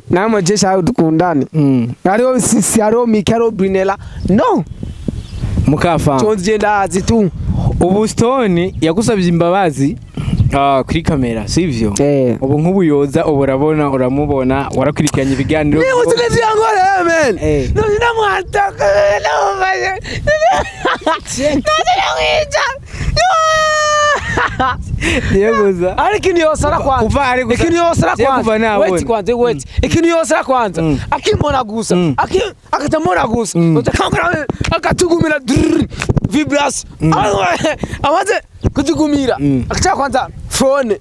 Namwe je shaka dukundane. Hariho Sisi, hariho Miki, hariho Brinella. No. Mukafa. Tonzi je ndazi tu. Ubu Stone yagusabye imbabazi kuri kamera, sivyo? Eh. Ubu nk'ubu yoza, ubu urabona, uramubona, warakurikiranye ibiganiro. Niba usinzi yangore, man. Eh. No, namwataka. No, namwica. Niyo gusa. Ariko ikintu yosara kwanza. Kuva ari gusa- Ikintu yosara Je kwanza. kuva nabona. Wait kwanza, wait. Ikintu yosara kwanza. Akimona gusa. Akatamona gusa. Utakangura akatugumira drrr, vibras. Amaze kutugumira. Akacha kwanza phone.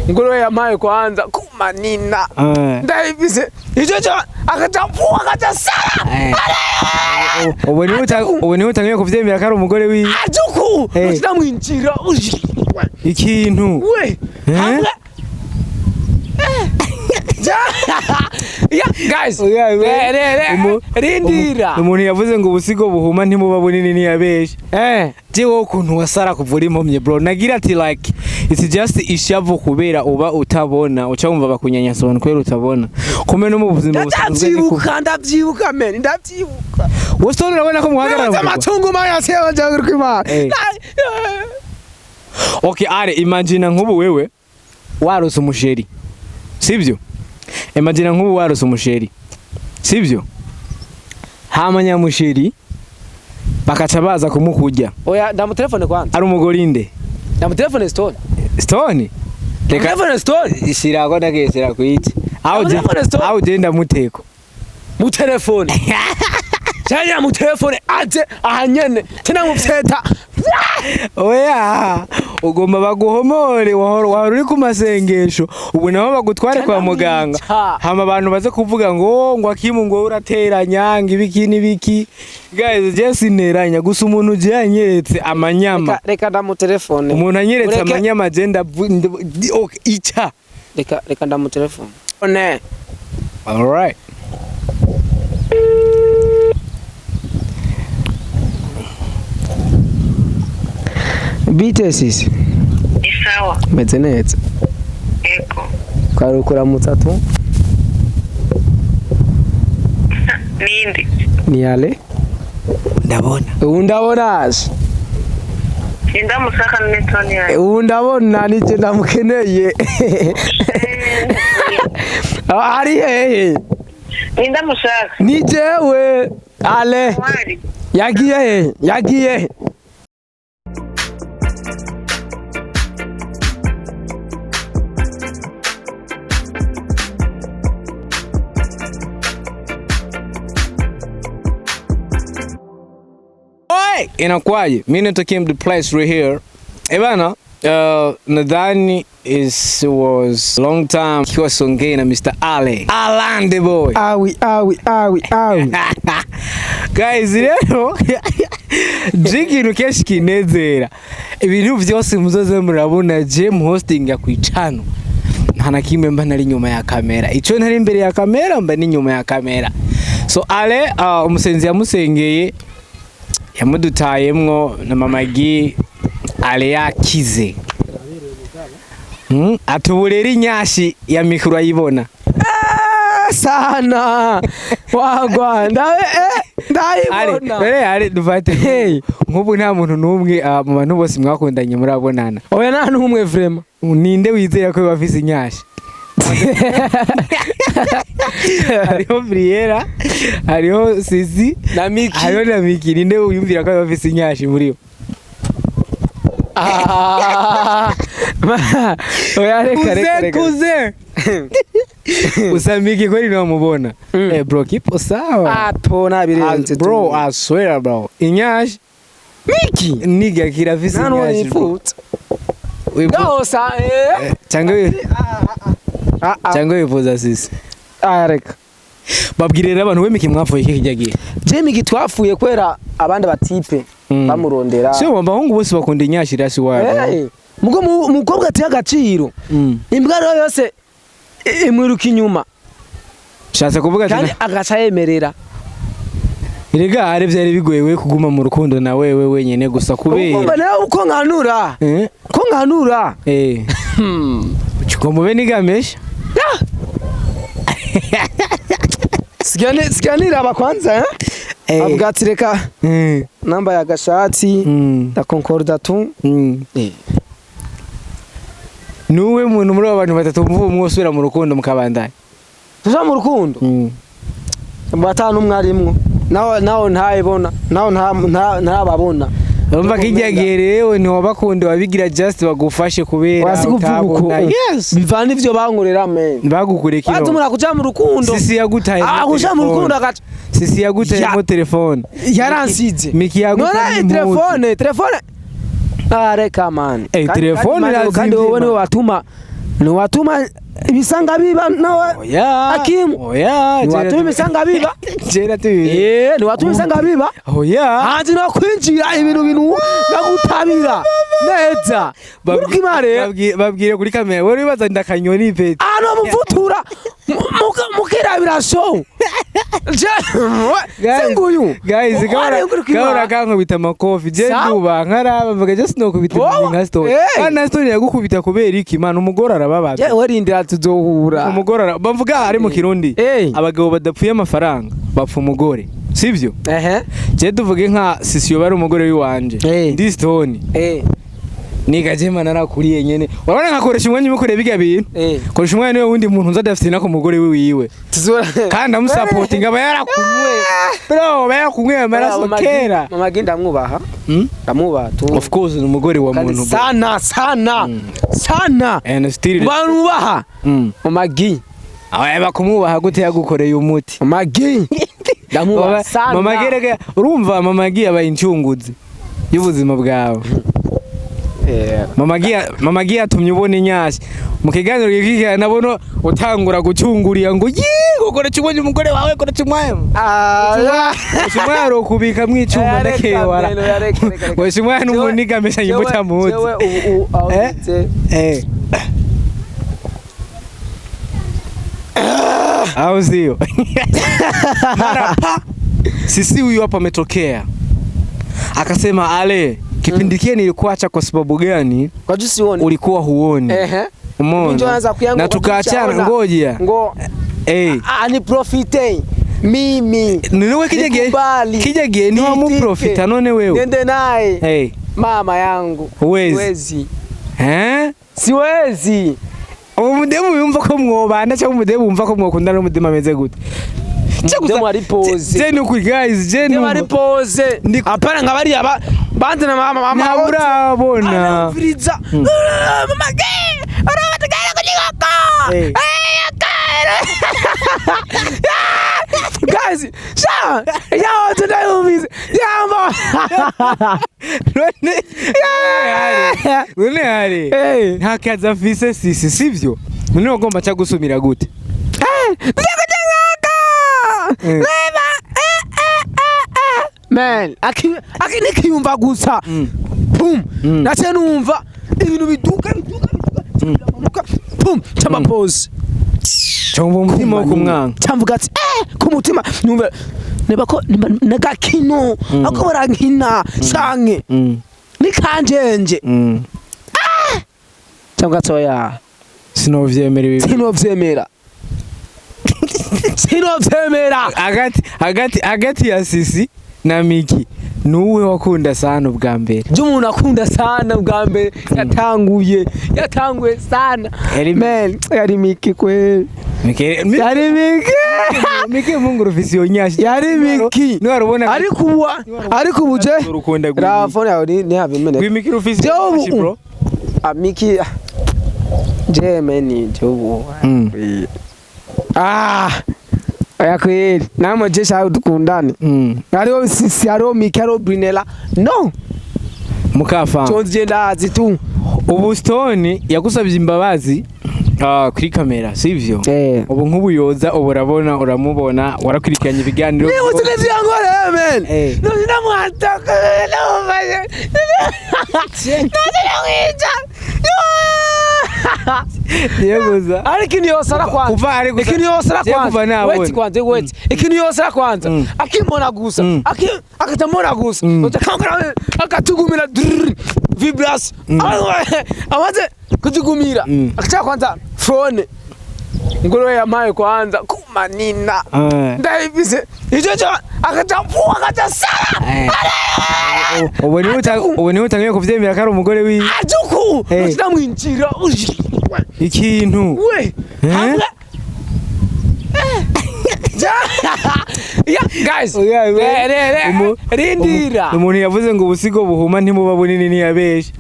Ngoro yampaye kwanza kumanina. Ndayibise. Ico cyo akacha puwa akacha sara. Ubu niwe utangiye kuvyemera ko ari umugore wiwe. Ajuku. Utinamwinjira. Ikintu. We. Eh? Hamwe. Yeah, guys. Oya, we. Rindira. Umuntu yavuze ngo ubusigo buhuma ntimuba bunini ntiyabeshe. Eh. Jewe ukuntu wasara kuvura impumyi, bro, nagira ati like it's just ishavu kubera uba utabona, uca wumva bakunyanyasa abantu kubera utabona, kumbe no mu buzima busanzwe ni Ndavyibuka, ndavyibuka men, ndavyibuka. Wowe Stone urabona ko muhagarara Namaze mu rugo. amatungo mayase y'abajaguru kwimana. Eh. Okay, are imagine nk'ubu wewe warose umusheri, sibyo? Imagine nk'ubu warose umusheri, sibyo? Hama nyamusheri bakaca baza kumukujya. Oya, ndamutelefone kwanza. Ari umugore inde? Ndamutelefone Stone. Stone reka. Ndamutelefone Stone. Shirako ndagesera kuiki aho je. Ndamutelefone Stone. Aho je ndamuteko. Mu telefone. Cyanya mu telefone aje ahanyene. Tena mufyeta. Oya, ugomba baguhomore, wahora uri ku masengesho, ubu nabo bagutware kwa muganga. Ndamwica. Hama abantu baze kuvuga ngo akimu ngo urateranya ngo ibiki n'ibiki. Guys, je sineranya, gusa umuntu je yanyeretse amanyama. Reka ndamutelefone. Umuntu anyeretse amanyama je okay, ica. Reka ndamutelefone. One. Alright. Bite sisi. Ni sawa. Meze neza. Ego. Kwari ukuramutsa tu. Ninde? Ni ale. Ndabona. Ubu ndabona aje. Nindamusaka netoni yawe. Ubu ndabona nije ndamukeneye. Ari hehe? Nindamushaka. Ni jewe. Ale. Wari. Yagiye hehe? Yagiye he? Oi! Inakuwaje? Mimi naitwa Kim the place right here. Eh bana, nadhani it was long time kiwa Songea na Mr. Ale. Alan the boy. Awi awi awi awi. Guys, rero je ikintu kenshi kinezera, ibintu vyose muzoze murabona je hosting ya kwicano, nta na kimwe mba nari inyuma ya kamera, ico ntari imbere ya kamera mba ni inyuma ya kamera. So Ale, umusenzi yamusengeye yamudutayemwo na Mama Gi, Ale yakize. Atuburera inyashi ya mikro ayibona. Sana. Wagwa ndawe Ale, ndayibona. rero ale dufate Hey. nk'ubu nta muntu n'umwe mu bantu bose mwakundanye murabonana. Oya, nta n'umwe vraiment. Ninde wizera ko bafise inyashi? Hariho Briera, hariho Sisi Na Miki. hariho na Miki. Ninde wiyumvira ko bafise inyashi muri bo? Ah. Oya, reka reka reka. Kuze usa Miki kweli niwamubona. Eh bro, kipo sawa. Ato nabirenze. Ah, bro, I swear bro, inyashi Miki. niga kirafise Nta n'uwo inyashi bro. nipfutse. Gahosa eh. Ah ah. Cyangwa wifuza Sisi? Ah, reka. Babwire rero abantu we Miki mwapfuye iki kijya gihe. Je Miki twapfuye kwera abandi batipe bamurondera. Si abahungu bose bakunda inyashi rasi wabo. Eh. Mugo umukobwa atiha agaciro. Imbwa rero yose imwiruka inyuma Shatse kuvuga ati kandi agaca yemerera. Erega hari byari bigoye we kuguma mu rukundo na wewe wenyene gusa Ugomba kubera nawe uko nkanura. Eh? Ko nkanura. Eh. Ugomba ube nigamesha. Siganiraba kwanza, eh? Eh. Avuga ati reka nambaye agashati ndakonkorda tu. Nuwe muntu muri abo bantu batatu mvuba mwosubira mu rukundo mukabandanya? Tuja mu rukundo batanu, umwe arimwo nawe, nawe ntayibona, nawe ntababona. Urumva ko ijya gihe rero ntiwabakunda, wabigira just bagufashe kubera Wasi kuvuga uko. utabona. Yes. Bivana ivyo bankorera, men. Bagukure Bazi kino. umuntu akuja mu rukundo. Sisi yagutaye. Ah, kuja mu rukundo agaca Sisi yagutayemo telefone. Yaransize. Miki yagutaye None impuzu. telefone, telefone, ah, reka man. Eh, telefone Kandi irazimvye, wowe man. niwe watuma, niwe watuma ibisanga biba nawe. Oya. Akimu. Oya. Niwe watuma ibisanga biba. Jera tubi. Eh, niwe watuma ibisanga biba. Oya. Hanze no kwinjira ibintu bintu nagutabira neza. Burukimare. Babwire kuri kamera. Wowe wibaza ndakanyoni peti. Ano muvutura mukirabira show. Je senguyu. Guys, gahora kankubita amakofi. Je Sa? nduba nkaraba mvuga just no kubita Wowe? nka stone. Eh. Kandi na stone yagukubita kubera iki, man? Umugore arababaza. Je werindira tuzohura. Umugore bavuga ari mu Kirundi. Eh. Abagabo badapfuye amafaranga bapfa umugore. Sivyo? Ehe. Je tuvuge nka sisi yoba ari umugore w'iwanje. Eh. Ndi stone. Eh. Niga je mana narakuriye nyene. Urabona nkakoresha umwanya umwe kureba ibyo bintu. Eh. Koresha umwanya niwe wundi muntu nza adafite nako umugore wiwe. Tuzora. Kandi amusapotinga aba yarakumwe. Bro, aba yarakumwe amaraso kera. Mama Gi ndamwubaha. Hmm? Ndamwubaha tu. Of course ni umugore wa Kandi muntu, bro. sana sana sana. And still Banubaha. Mama Gi. Aba bakumubaha gute yagukoreye umuti? Mama Gi. Ndamwubaha sana. Mama Gerege, urumva Mama Gi aba incunguzi y'ubuzima bwawe. Eh. Mama Gi, Mama Gi yatumye ubona inyashya. Mu kiganiro gikikira nabona utangura gucungurira ngo yee ukora kimwe umugore wawe kora kimwe. Ah. Ushimwa kubika mwicuma ndakewara. Ushimwa n'umuniga mesha nyimbuta muzi. Jewe ubu aho Eh? ngeze. Eh. Au sio? Mara pa sisi huyu hapa ametokea. Akasema ale kipindi kile nilikuacha kwa sababu gani? Kwa juu sioni. Ulikuwa huoni. Ehe. Umeona? Ndio anza kuyangu Na kwa tukaachana kuchaona. ngoja. Ngo Eh. ani profite mimi. Niwe kija gihe. Nikubali. Kija gihe ni wamuprofita none wewe. Nende naye. Eh. Mama yangu. Huwezi. Siwezi. Eh? Siwezi. Umudemu yumva ko mwobana cyangwa umudemu wumva ko mwokundana n'umudemu ameze gute? Umudemu ari pose. Je nukuri guys, je Niba ari numva. pose. Apana nka bariya banze na mama mama. Ntabwo urabona. Anamviriza. Mama ge. Urabategera kunyigako. Eh. Guys, sha. Ya tunayumvise. Yamba. None none hari Eh. nta kazi afise sisi, sivyo? None wagomba ca gusumira gute? Eh. Man, aki aki nikiyumva gusa. Boom. Nace numva ibintu biduka biduka biduka. Biramanuka. Boom. Chama pause. Cyumva umutima wo kumwanga. Cyamvuga ati eh ku mutima numva niba ko nagakino ako barankina canke nikanjenje cyangwa ati oya. Sinovyemera ibi. Sinovyemera, sinovyemera. Hagati hagati hagati ya sisi na Miki nuwe wakunda sana ubwa mbere? By'umuntu akunda sana bwa mbere yatanguye, yatanguye sana. Yari- Man, yari Miki kweli. Miki. Yari Miki. Miki mungu rufisi iyo nyashi. Yari Miki. Niwarubona ariko ubu, ariko ubu je urukunda ra phone yawe ni habimeneka. Rw'Miki rufisi Jewe ubu- nyashi, bro. Ah, Miki, ah, je meni je ubu ah oya kweli namwe je shaho dukundane. Hariho sisi, hariho Miki, hariho Brinella, no. Mukafa Conzi je ndazi tu. Ubu Stone yagusabye imbabazi kuri kamera, sivyo? Eh. Ubu nk'ubu yoza ubu urabona uramubona warakurikiranye ibiganiro. Ni usigaye ngore men. Eh. No namwataka namufashe. Namwica. Yeguza. Ariko ikintu yose arakwanza. Kuva ari gusa- Ikintu yose Je arakwanza. kuva nabona. Wait kwanza, wait. Ikintu yose arakwanza. Akimona gusa. Aki akatamona gusa. Utakangura akatugumira drrr, vibration. Amaze kutugumira. Akacha kwanza phone. Umugore we yampaye kwanza kumanina. Ndayifise ico cyo akaca pfu, akaca sara. Ubu niwe utangiye kuvyemera ko ari umugore wiwe. Ajuku. Ndamwinjira. Ikintu. We. Eh? Hamwe. Ya guys. Oya, we. Re re rindira. Umuntu yavuze ngo ubusigo buhuma ntimuba bunini, ntiyabeshe.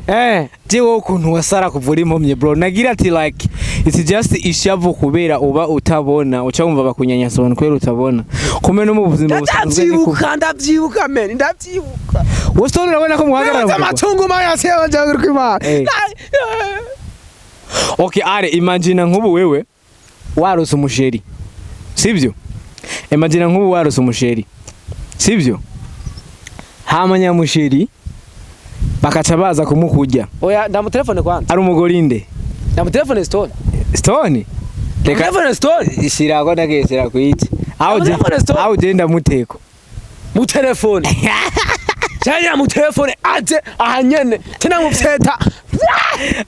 Jewe ukuntu wasara kuvura impumyi, bro, nagira ati like it's just ishavu kubera uba utabona, uca wumva bakunyanyasa abantu kubera utabona, kumbe no mu buzima busanzwe ni Ndavyibuka, ndavyibuka men, ndavyibuka. Wowe Stone urabona ko muhagarara Neza mu rugo. amatungo mayase y'abajaguru kw'Imana. Okay, are imagine nk'ubu wewe warose umusheri, sibyo? Imagine nk'ubu warose umusheri, sibyo? Hama nyamusheri bakaca baza kumukurya. Oya, ndamutelefone kwanza. Ari umugore inde? Ndamutelefone Stone. Stone, reka. Ndamutelefone Stone. Shirako ndagesera kuiki aho. Ndamutelefone Stone. Aho ugenda muteko. Mu telefone. Cyanya mu telefone aje aha nyene. Tena mufyeta.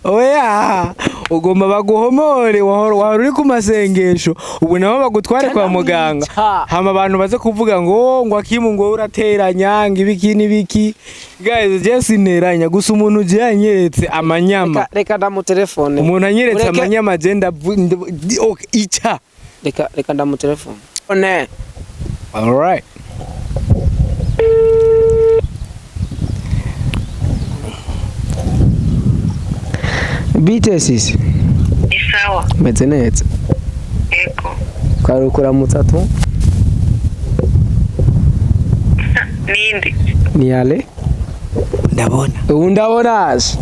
Oya, ugomba baguhomore. Wahora uri ku masengesho, ubu nabo bagutware kwa muganga. Ndamwica. Hama abantu baze kuvuga ngo Akimu ngo urateranya, ngo ibiki n'ibiki. Guys, je sinteranya, gusa umuntu je yanyeretse amanyama. Reka ndamutelefone. Umuntu anyeretse amanyama, je okay, ica. Reka ndamutelefone. Ne. Alright. Bite sisi. Ni sawa. Meze neza. Ego. Kwari ukuramutsa tu. Ninde? Ni ale. Ndabona. Ubu ndabona aje.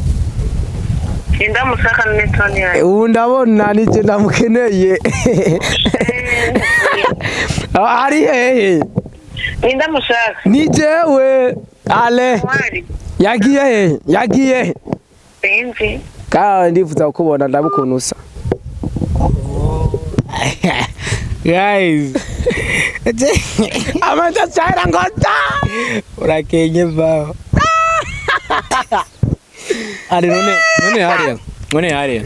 Nindamushaka none Tony yawe? Ubu ndabona nije ndamukeneye. Ari hehe? Nindamushaka. Ni jewe ale. Wari. Yagiye hehe? Yagiye he? Sinzi. Kandi ndifuza kukubona, ndaba ukuntu usa. Guys, Amata cyara ngo ta. Urakenye baho ari none hariya, none hariya.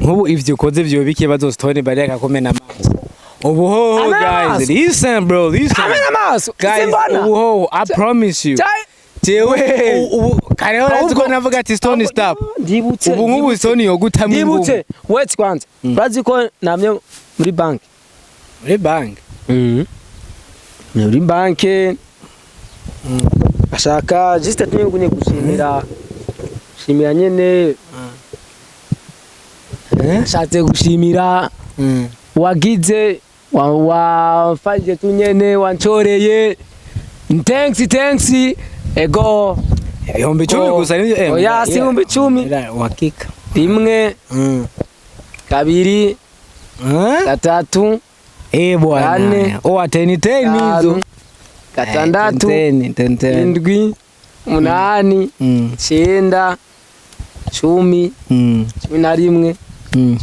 Nk'ubu ivyo ukoze vyo bike bazo Stone bari akakomena amaso ubu hoho. Amena Guys, amaso. listen bro, listen. Amena amaso. Guys, Simbona. ubu hoho I promise you, jewe ubu kare urazi ko navuga ati Stone stop. Ndibutse. Ubu nk'ubu Stone yogutamwe. Ndibutse. Wait kwanza. Urazi ko namye muri banki. Muri bank? Muri banki. Ashaka juste tunye gushimira. Shimira nyene. Ashatse gushimira wagize wafashije tu nyene, wancoreye. Thanks, thanks. Ego. 10,000 gusa nivyo? Oya, si 10,000. Uhakika? Rimwe, kabiri, gatatu, Eh bwana. kane, Oh, ten ten hizo. gatanu, gatandatu, Ten ten ten. indwi, umunani, icenda, 10, 11,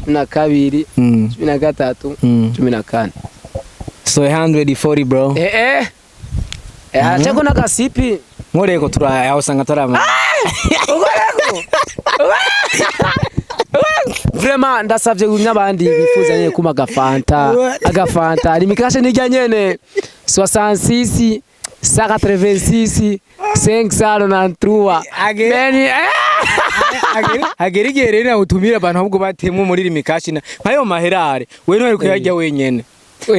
12, 13, 14. So 140, bro. Eh eh eh, acheko n'agasipi. Nkoreko tura aho usanga tarama. Ukoreko vraiment, ndasavye n'abandi bifuza nyene kuma agafanta, agafanta limikashe nirya nyene 66 186 593. Beni Hagera igihe rero nawe utumira abantu ahubwo batemwe muri rimikashi na nkayo maherare we ntwari kuyarya wenyene.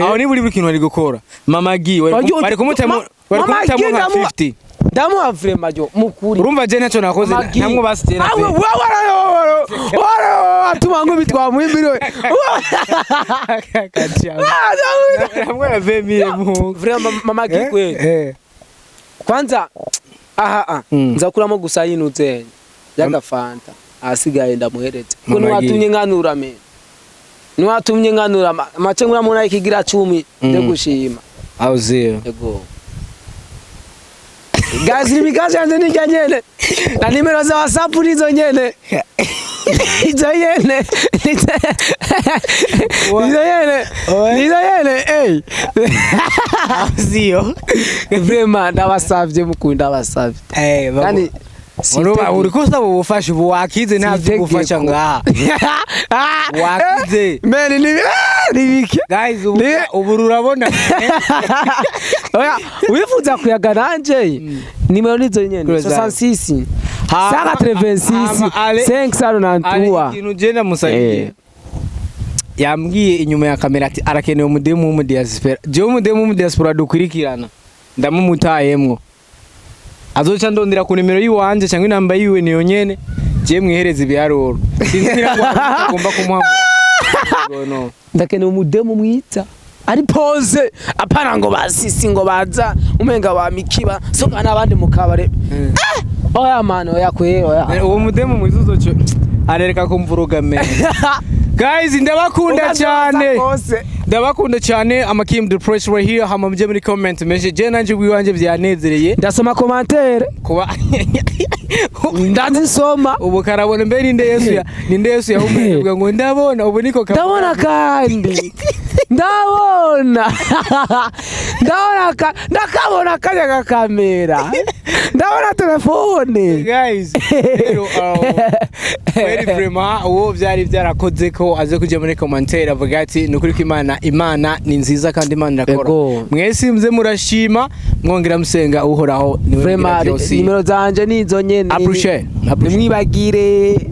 Aho ni buri kintu wari gukora Mama Gi bari kumutamo, bari Mama kumutamo Gi nka 50. Ndamuha vraiment yo mukuri. Urumva je ntacyo nakoze. Mama Gi. Namwe basitera. Awe wewe wara atuma nkubitwa muhimbiriwe. Namwe na 20,000 mu Vraiment Mama Gi kweli. Kwanza aha ah nzakuramo gusa yinuze y'agafanta, ahasigaye ndamuhereze kuko Mama Gi. niwatumye nkanura me, niwatumye nkanura mace nkuramubona ikigira 10 byo gushima. Auziyo. Ego guys, nimikazi yanjye nijya nyene na nimero za WhatsApp nizo nyene, izo nyene, izo nyene, nizo nyene ey. Auziyo. Vraiment ndabasavye mukunda, ndabasavye. Eh. Kandi Uruba uri ko usaba ubufasha, ubu wakize, nta byo gufasha ngaha. Wakize. Man, ni bike. Guys, ubu ubu rurabona. Oya, wifuza kuyaga nanje, nimero nizo nyene. Kure zawe. 66 186 hama, Ale 593. ikintu je ndamusabiye, yambwiye inyuma ya kamera ati arakeneye umudemu w'umudiaspora. Jewe umudemu w'umudiaspora dukurikirana ndamumutayemwo, azoca ndondera ku nimero yiwanje cyangwa inamba yiwe, niyo nyene je mwihereza ibiharuro. Sinzi ngira ngo agomba kumuha no. Ndakeneye umudemu mwiza ari pose, apana ngo basisi ngo baza umenga ba mikiba soka n'abandi mu kabare. Oya man, oya kwe, oya. Uwo mudemu mwiza uzoco arereka kumvuruga me. Guys, ndabakunda cyane, ndabakunda cyane. Amakim the Press right here. Hama muje muri comment menshi, je nanje bwiwanje byanezereye. Ndasoma commentaire. Kuba Ndazisoma. Ubu karabona mbe ninde Yesu ya ninde Yesu yahumeka ngo ndabona, ubu niko kabona. Ndabona kandi ndabona, ndabona ndakabona kajya gakamera, ndabona telefone. Guys, rero very vraiment uwo byari byarakoze ko aze kujya muri commentaire avuga ati ni ukuri ko Imana ni nziza kandi Imana irakora. Ego. Mwese muze murashima, mwongera musenga Uhoraho, niwe mugira Vraiment, byose. nimero zanje nizo nyene. Appreciate, appreciate. Nimwibagire.